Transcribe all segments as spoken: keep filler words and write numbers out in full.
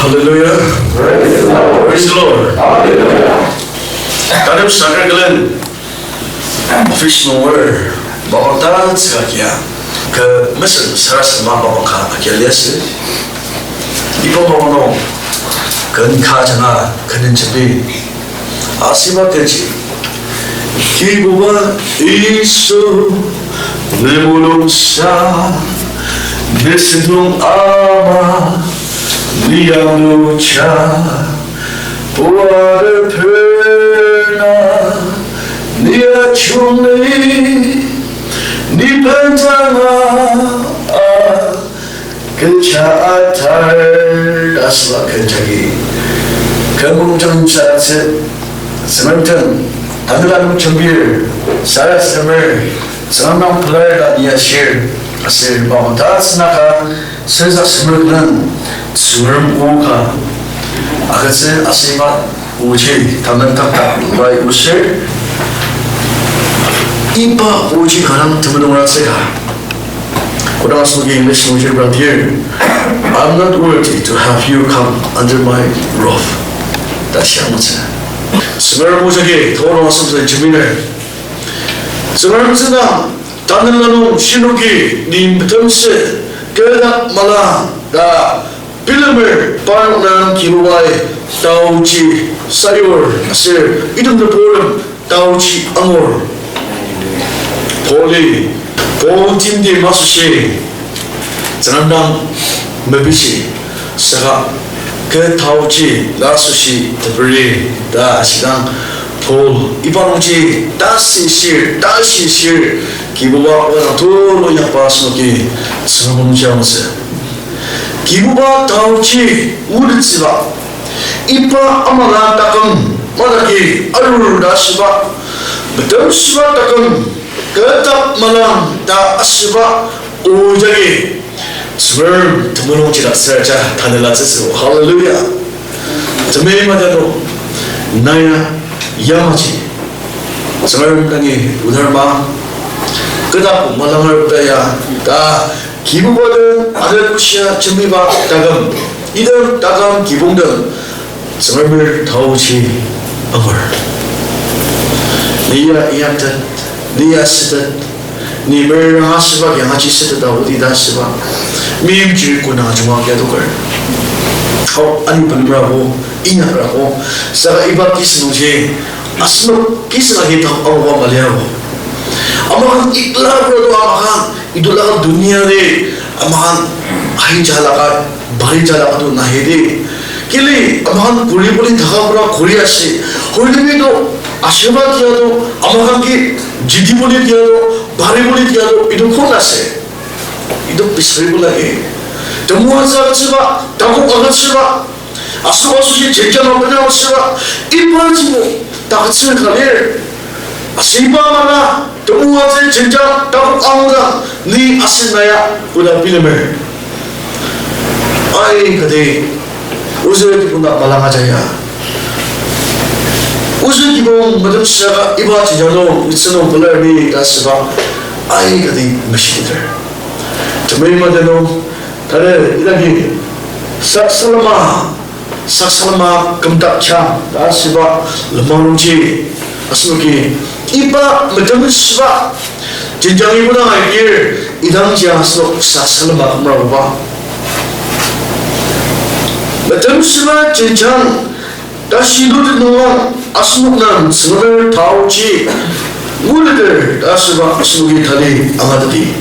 Hallelujah. Praise the Lord. Hallelujah. Tanep saka külen office nung lir mapang tatsüka kia kü mesen sarasadema mapang ka akia liasü. Iba mapang nung ken ka janga kenen jembi. Asüba kechi. Kibuba Yisu, ne mulungsa, ne sentong ama, ni ya nuja, oa de perna, ni ya chungli, ni bendanga, a, kecha atar ta asüba ken jagi. Kü mulungjang sa tsü, Tsüngrem den, tanela nung jembir, sarasademer, Tsüngrem dang pelar ta ni ashir, aser mapang tatsünaka, sarasademer külen, Tsüngrem o ka agütsü asüba oji tamen taktak lai oshir. Iba oji kanga temulung ratsüka. Kodang asenoki English nungji reprangdir, "I'm not worthy to have you come under my roof." Ta shia angutsü. Tsüngrem o jagi toro asem jeminer. Tsüngrem tsüna tanela nung shinoki ni metemsü kü dak mala ta bilemer parnok dang Kibubai taoji sayur aser item teporem taoji angur. Pauli, Paul timti masoshi, Tsüngrem dang mepishi, saka kü taoji la asoshi teperi ta ashidang Paul iba nungji tasishir, tashishir, Kibuba wadang tulu yakba asenoki Tsüngrem nungji angutsü. Kibuba taoji ngudetsüba, iba amala taküm madagi arur ta asüba, metemsüba taküm, kü dak mala ta asüba o jagi Tsüngrem temulung jidaktsüraja tanela tsütsü. Hallelujah. Temei madano, na ya yamaji Tsüngrem dangi udarma, kü dak malanger ta ya, ta Kibuba den ader kushia jembiba taküm, item taküm kibong den Tsüngremer taoji angur. Ni ya inyaktet, ni ya sütet, ni meranga asüba, yangaji sütet ta odi ta asüba, meimchir kona ajunga ya adoker. Hau, ani penemrabo, inyakrabo, saka iba kisüngji, asenok kisüng agi ta aoba maliabo. Amakan ikla pura do amakan, idulaka dunia de, amakan ahi jalaka, bari jalaka do nahi de. Kili amakan kuri boli taka pura kuri ase. Hoilebi do, ashiba tia do, amakan ki jidi boli tia do, bari boli tia do, ido kon ase. Ido pisari bula e. Temoatsü agütsüba, takok agütsüba, asoba asoshi jenjang abena agütsüba, iba jibo takütsü ka lir. Aser iba amala, temoatsü jenjang takok anguda, ni asen na ya koda bilemer. Aikati, ozü kibong dak malanga jaya, ozü kibong metemsüaka iba jenjang nung, metsü nung pelar ni ta asüba, aikati meshiter. Temei mate nung, tare idaki, saksalema, saksalema kümdaktsüang ta asüba lenmang nungji, asenoki iba metemsüba jenjang ibo dang aikir, idangji asenok saksalema kümraoba. Metemsüba jenjang tashi lutet nunga asenok nem Tsüngremer taoji nguliter ta asüba asenoki tali angateti.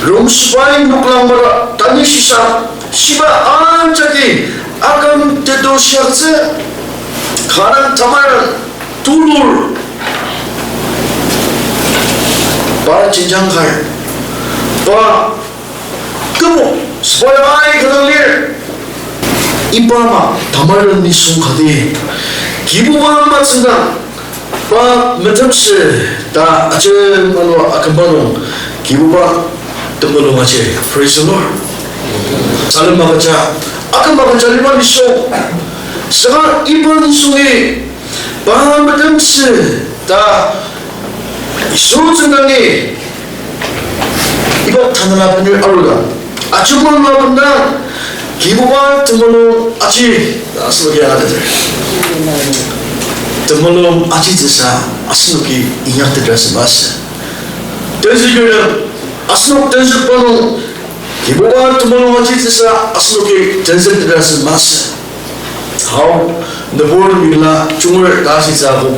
Rom sepai noklang mara tanü shisa, shiba ajaki aküm teto shiaktsü, kanga tamaren tulur pa jenjang kar, pa kübok sepai aika dang lir. Iba ama tamaren nisung kati Kibuba matsüngdang pa metemsü ta ajemalua akümba nung Kibuba temulung aji. Praise the Lord. Salem agüja, aküm agüja liba nisung. Saka iba nisungi pa metemsü ta Yisu tsüngdangi iba tanela benir aruda, ajemalua akümdang Kibuba temulung aji, ta asenoki angateter. Temulung ajitsüsa asenoki inyakteter asü masü. Tenzüker, asenok tenzükba nung, Kibuba temulung ajitsüsa asenoki tenzükteter asü masü. Hau, nübur mila junger ta shitsü akok.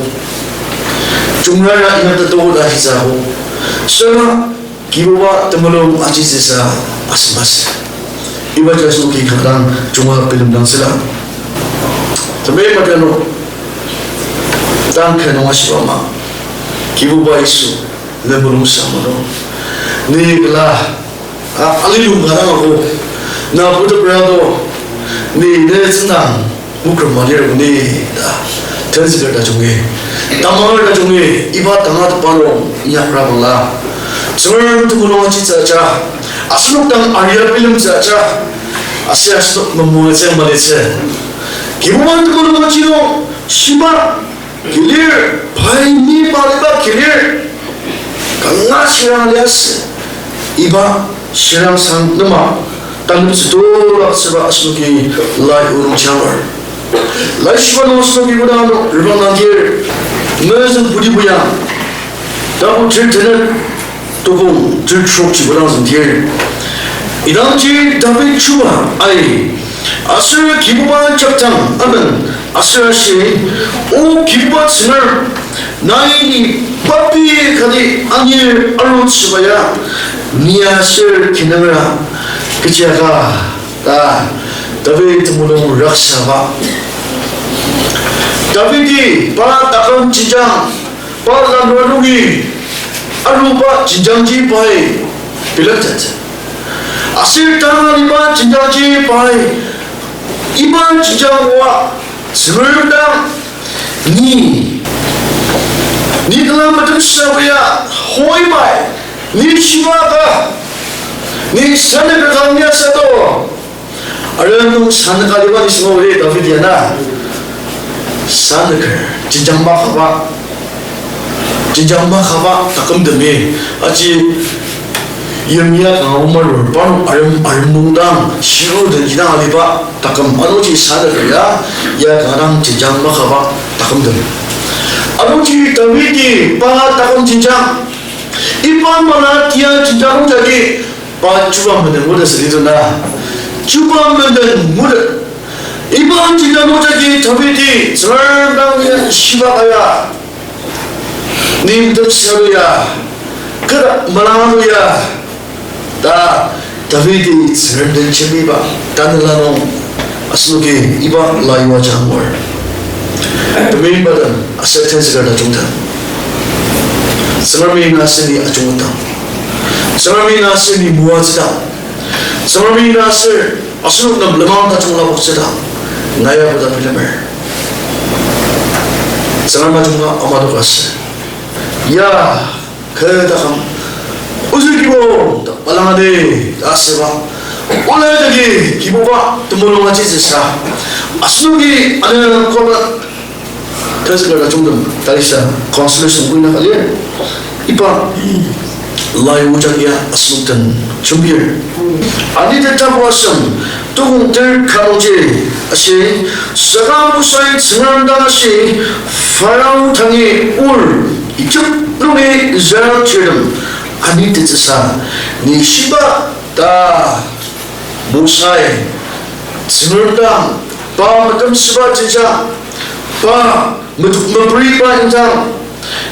Jungra ya inyaktetoko ta shitsü akok. Süra, Kibuba temulung ajitsüsa asü masü. Iba jaso ki khatang junga bilemdang süla. Temi matano, tang khenung ashiba ama, Kibuba Yisu, lemulung samano. Ni kala, a, alilung kala ako, na buta brado, ni ne tsündang, Mokrom malir kuni ta, tenzüker tajungi, tamanger tajungi, iba tangatetba nung inyakra bangla, Tsüngrem temulung ajitsü aja, asenok dang aria bilemtsü aja, aser asenok memoatsü malitsü. Kibuba temulung aji nung, shiba, kilir, pai ni paliba kilir, kanga shirang liasü, iba shirang sang nema, taneptsü tolak süba asenoki lai onung janger. Laishiba nung asenoki kodang ano reprang nangdir, mezüng pudi buya, tapu ter tenet, tokong ter trokji kodang züngdir. Idangji David chuba ai, aser Kibuba jakdang amen, aser ashi, O Kibuba Tsüngrem, nai ni papi kati anir arutsüba ya, ni aser kinungra kechiaka ta David temulung raksaba. Davidi pa taküm jenjang, pa lanur nungi aruba jenjangji pai bilemtet. Aser tang aliba jenjangji pai, iba jenjang oa, Tsüngrem dang, ni, ni kala metemsüsa ya, hoi pai, ni shiba ka, ni sanüker ka ni asato. Arem nung sanüker aliba ni süngo ri David ya na. Sanüker, jenjang makaba. Jenjang makaba takümtemi. Aji Yeremia kanga omarur, parnok arem, arem nung dang, shiru den jidang aliba taküm. Anungji sanüker ya, ya kanga dang jenjang makaba takümtemi. Anungji Davidi pa taküm jenjang. Iba mala tia jenjang nungjagi, pa chuba menden ngutet südi tuna. Chuba menden ngutet. Iba jenjang nungjagi Davidi Tsüngrem dang ya shiba ka ya, ni metemsüsa ya, kera mala ya, ta Davidi Tsüngrem den jembiba tanela nung asenoki iba lai oa jang angur. Temeibatem aser tenzüker tajungtem, Tsüngremi na aser ni ajungudang, Tsüngremi na aser ni moatsüdang, Tsüngremi na aser asenok nem lenmang tajung lapoktsüdang, na ya koda bilemer. Tsüngrem ajunga ama adok aser, ya, kü taküm, ozü Kibuba ta balangadi ta asüba, ola jagi Kibuba temulung ajitsüsa, asenoki ana koba tenzüker tajungtem talisa consolation kuina ka lir. Iba lai oja ya asenok den jembir. Ani den tapu asem, tokong ter ka nungji ashi, saka Musai Tsüngrem dang ashi, Pharaoh tangi Ur, Egypt nungi Israel chirtem ani tetsüsa, ni shiba ta Musai Tsüngrem dang pa metemsüba jenjang, pa metok mepriba indang,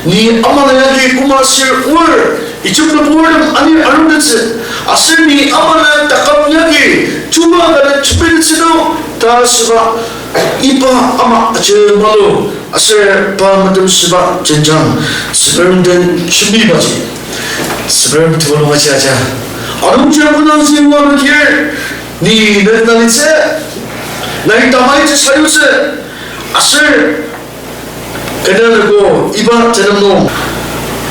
ni amala yagi koma sür Ur, Egypt nüburtem ani arudettsü, aser ni amala taküm yagi chuba ka jembitettsü nung ta asüba, iba ama ajemalu, aser pa metemsüba jenjang, Tsüngrem den jembibaji, Tsüngrem temulung aji aja. Anungji kodang züngua nükir, ni ne talitsü, nai tamaitsü sayutsü, aser kena nüko iba tenem nung,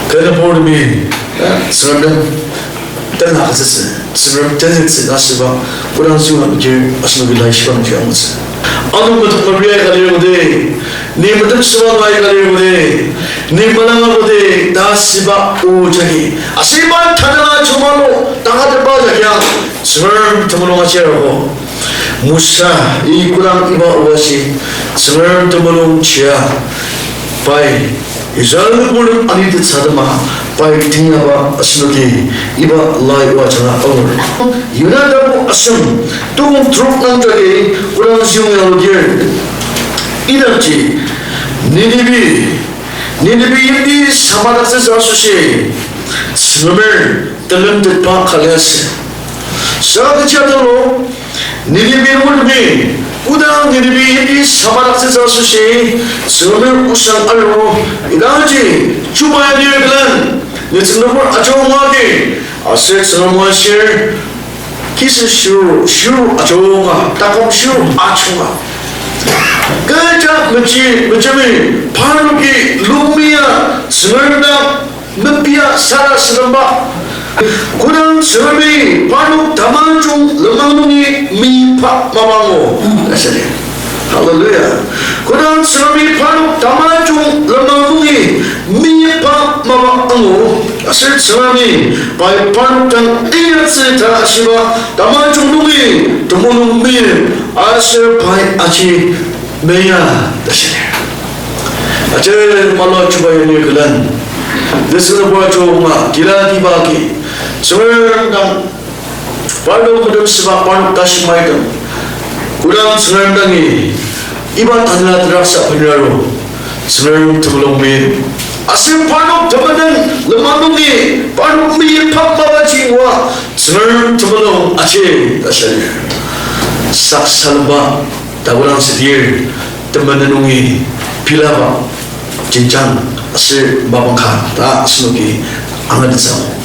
kena bortemi, eh, Tsüngrem den, den agütsütsü, Tsüngrem den zütsü ta asüba, kodang züngua nükir, asenoki laishiba nükir angutsü. Ano metok meria ka lir odi, ni metemsüba nai ka lir odi, ni melanga odi ta asüba o jagi, aser iba tanela chumalu tangatetba jagiang, Tsüngrem temulung aji arogo. Mosa-i kodang iba oashi Tsüngrem temulung chia, pai Israel nübortem anitettsü atema pai teinyakba asenoki iba lai oa ajanga angur. Yona tapu asem tokong trok nung jagi kodang ziyong ya aludir, idakji Ninibi, Ninibi yimti samadaktsütsü asoshi Tsüngremer telemtetba ka liasü. Saka kechi atalo, Ninibi nungi, kodang Ninibi yimti samadaktsütsü asoshi Tsüngremer osang aru, idangji chuba ya lir külen, nütsüng nübur ajungagi, aser Tsüngrem moashir, kisü shir, shir ajunga, taküm shir ajunga. Kecha mechi, mechimi, parnoki lumia, Tsüngrem dang mepia sarasademba. Kodang Tsüngremi parnok tamajung lenmang nungi meyipa mapa angu, ta shia lir. Hallelujah. Kodang Tsüngremi parnok tamajung lenmang nungi meyipa mapa angu, aser Tsüngremi pai parnok dang inyatsü ta ashiba tamajung nungi temulung meyip aser pai aji meya, ta shia lir. Aji malo chuba ya lir külen, nütsüng nübur ajunga Gilgal-i agi, Tsüngrem dang parnok metemsüba, parnok tashimaitem, kodang Tsüngrem dangi iba tanela teraksa benaru, Tsüngrem temulung meyip, aser parnok temenen lenmang nungi parnok meyipa mapaji oa Tsüngrem temulung aji, ta shia lir. Saksalba ta kodang südir, temenen nungi bilaba jenjang aser mapang ka ta asenoki angatettsü.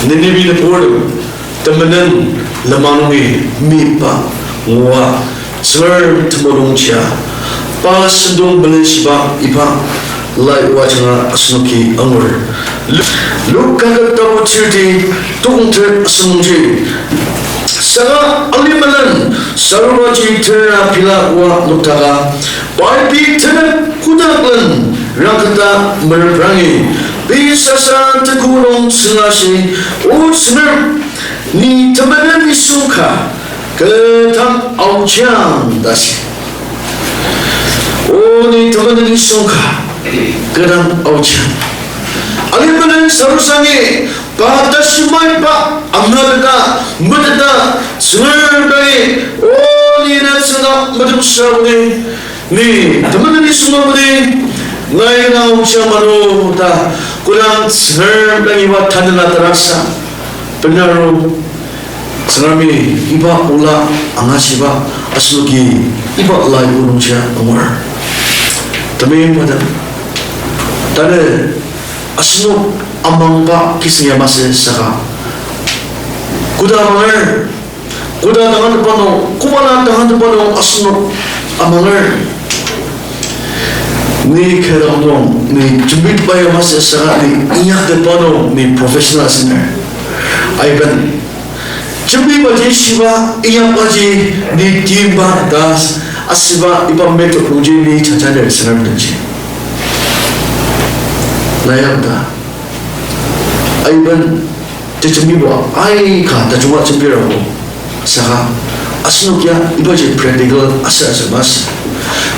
Ninibi nübortem temenen lenmang nungi meyipa ngua Tsüngrem temulung chia, pa sentong melenshiba iba lai oa ajanga asenoki angur. Lu-, Luka tapu thirty, tokong ter asem nungji, saka alimelen sarubaji tera pela oa noktaka, pai pei tenep kodaklen rangketa mereprangi, pei sasa teku nung tsüngda ashi, O Tsüngrem, ni temenen nisung ka, kü dang aochiang, ta shi. O ni temenen nisung ka, kü dang aochiang. Alimelen sarusangi, pa tashimaiba angateta, meteta, Tsüngrem dangi, O ni na tsüngda metemsüra budi, ni temenen nisung budi, nai na aochiang mano ta, kodang Tsüngrem dangi iba tanela teraksa benaru, Tsüngremi iba ola angashiba asenoki iba lai o nungji angur. Temeim madam, tanü asenok amangba kiseng ya masü saka, koda amanger, koda tangatetba nung, kobala tangatetba nung asenok amanger. Ni kü dang nung, ni jembitetba ya masü saka ni inyaktetba nung ni professional singer. Aiben, jembibaji shiba, inyakbaji ni timba ta asüba iba method nungji ni chachaner singer nungji. Na ya ta, aiben, tejembibo aika tajunga jembirabo. Saka asenok ya ibaji practical asür asür masü.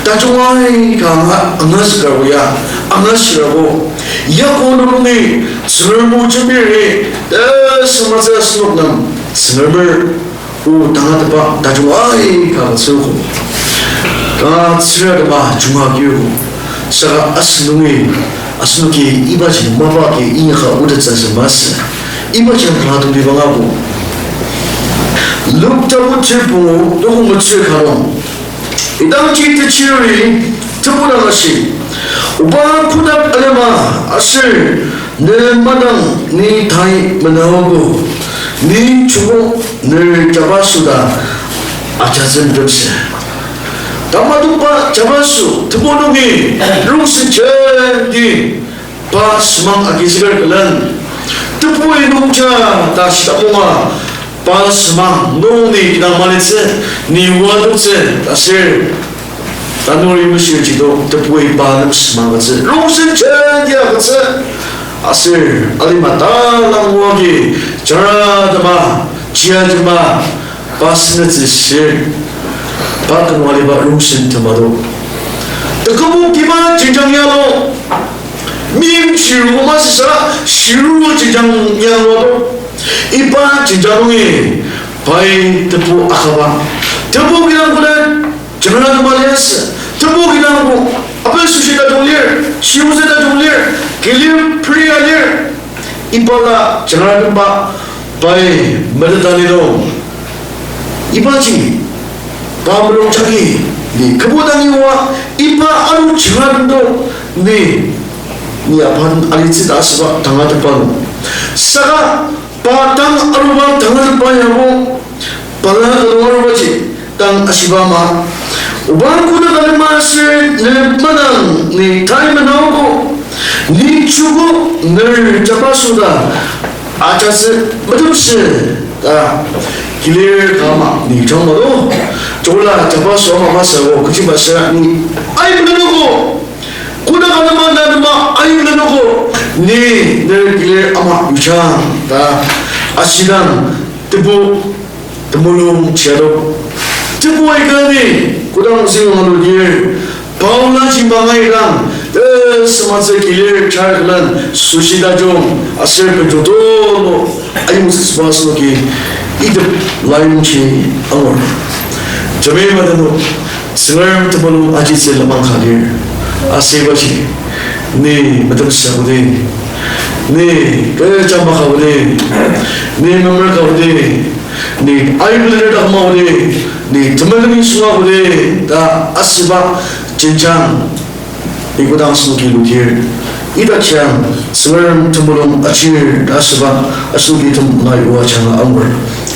Tajung aika anga, angazükarbo ya, angashirabo, yako nungi Tsüngrem o jembiri, eh, tesüngmangtsü asenok nem Tsüngremer o tangatetba tajung aika agütsüogo. Kanga tsüratema junga kiogo. Saka asenungi, asenoki ibaji mapa agi inyaka otettsü masü. Ibaji kanga tongtibangabo. Luk tapu tebu, tokong metsür ka nung, idangji techiri tebu dang ashi, Oba kotak alima aser ne madang ni tai menaogo, ni joko ner jabaso ta ajatsü metemsü. Tamatokba jabaso tebu nungi rongsen jenti pa semang agizüker külen, tebui nungja ta shitamonga pa semang nung ni kidang malitsü, ni wadoktsü ta sür. Tanuri meshirji do tebui pa nem semang agütsü, rongsen jenti agütsü. Aser alima talang oa agi jara tema, jia tema, pa senütsü shir, pa kenu aliba rongsen temado. Tekübo kiba jenjang yalo, meimchir masüsa shiruru jenjang yalo do. Iba jenjang nungi pai tebu akaba. Tebu kidang koda jangratema liasü. Tebu kidang ko apen süshi tajung lir, shiyongtsü tajung lir, kilir pria lir. Iba la jangratema pai meteta lino. Ibaji pa mulung jagi ni kübok dangi oa, iba ano jangratema do ni, ni apan alitsü ta asüba tangatetba nung. Saka pa tang aruba tangatetba yabo, pala kalo arubaji tang ashiba ama, oba koda kalema aser ne manang ni tai manaogo, ni chuko ner jabaso ta ajatsü metemsü ta kilir kama ni jangmado. Jola jabaso ama masü o kechiba süra ni aimlenogo. Koda kalema nanema aimlenogo. Ni ner kilir ama yuja ta ashidang tebu temulung chiado. Tebu aika ni kodang zing ano lir, Paula jimba ngaidang, eh, sematsü kilir char külen süshi tajung aser pejo tulu ayongzüksüba asenoki itep layongji angur. Jemima denu, Tsüngrem temulung ajitsü lenmang ka lir. Aser ibaji, ni metemsü aodi, ni kecha maka aodi, ni memer ka aodi, ni aibeliner dak ama aodi, ni temulung sunga aodi ta asüba jenjang ni kodang asenoki ludir, idakjang Tsüngrem temulung achir ta asüba asenoki tem nai oa janga angur.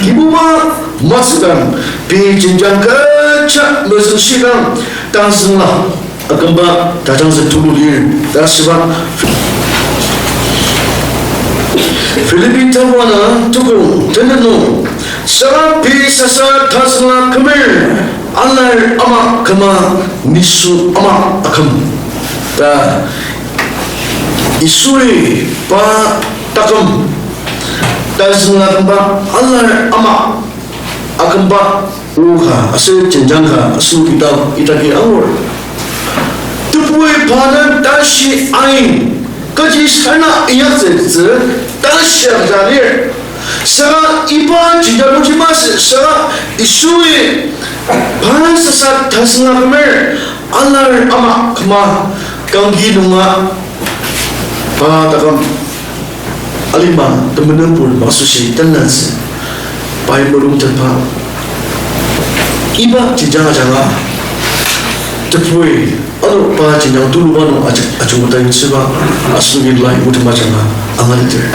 Kibuba matsüdang pei jenjang kecha mezüngshidang tangzüngla akümba tajangzük tulu lir ta asüba Philippi tapu ana tukong tenet nung, saka pei sasa tazüngla kümer, alar ama küma, nisung ama aküm ta Yisui pa taküm tazüngla kümba alar ama akümba o ka aser jenjang ka asenoki ta idaki angur. Tebui pa den tashi ain, kechi sana inyaktsütsü tashi akja lir. Saka iba jenjang nungji masü, saka Yisui pa sasa tazüngla kümer, alar ama küma, kangki nunga pa taküm alima temenenpur asoshi tenlatsü pai mulungtetba. Iba jenjang ajanga tebui ano pa jenjang tuluba nung ajak ajungta yutsüba asenoki lai mutema ajanga angateter.